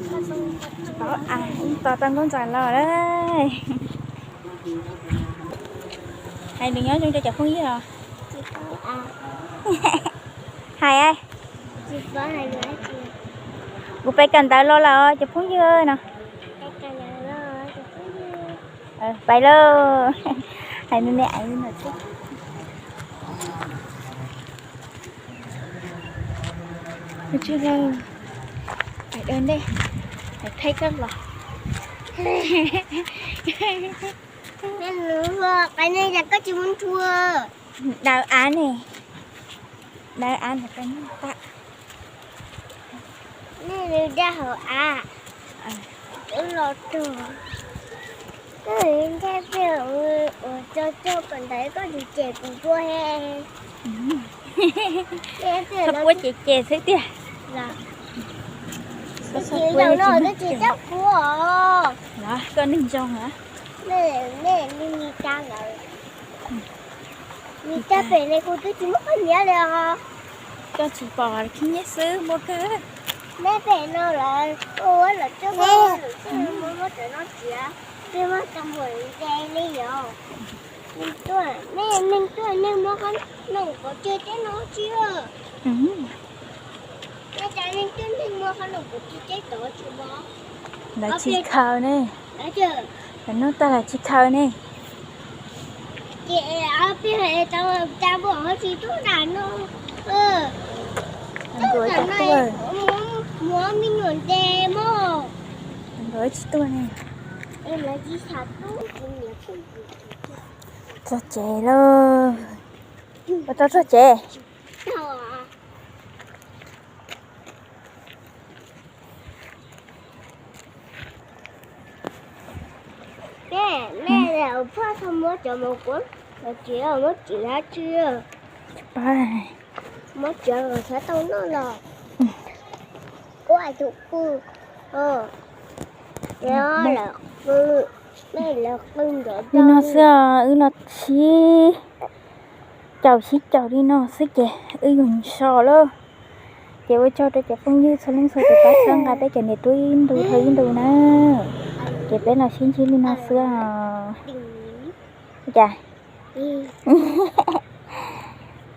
Tsis paub, tos tau nkauj ntxawm los lawm. Hais lus nyob zoo rau cov phooj ywg os. Hais, kuv pais kawm ntawv los lawm cov phooj ywg no. Pais lauj. Hais me me aiv no xwb. Pais dawb nej, pais thaij koj los. Qhov no yog koj tsis muab nrhua. Daws av ne, daws av ntawm koj noj tag. Nej li daj hauv av, twb los rog. Koj ntshai peb uas tso tso kom ntawd koj tsis cem kuv dua he. Txhob puab ces ces xwb tiag. Zaum no twb tsis txawj kuv os. Koj neeg zoo hov. Nej, nej li cas lawm? Li cas pem ne kuv twb tsis muab koj nyiav li os. Koj tsis pom khib nyiab xwb muaj kawg. Neb pem no lawm, ua lawm txoj lawm txoj muab muab cov no txiav, peb muab cov npuam ze li yom. Nej tuaj, nej neeg tuaj nej muab qhob noom pov tseg teb no tsis. Nej cov neeg tuaj nej muab qhob noom pov tseg teb tod tsis muab. Lawv tsis khaws ne. Lawv noj tag lawv tsis khaws ne. Ces peb hais tau cas npuam ho tsis tuaj dam no. Npuam tsis tuaj. Muab me nyuam ntes mog. Npuam tsis tuaj ne. Txog tsev lauj. Ua tau txog tsev. Nej, nej phoj txhob muab cov mov kuv, cov txiv muab txiv dab tsi. Tsis pab. Muab txiv los xav tau noj los. Kuv hais tus pw, lawv qw, nej lawv qw nrov li no xwb os, wb los sib caum sib caum li no xwb ces wb yuav so lawm. Ces ua tsaug rau cov phooj ywg txhua leej txhua tus pab txhawb nqa peb cov niam tub ib ntus dhau ib ntus na. Ces peb los sib ntsib li no xwb os. Cas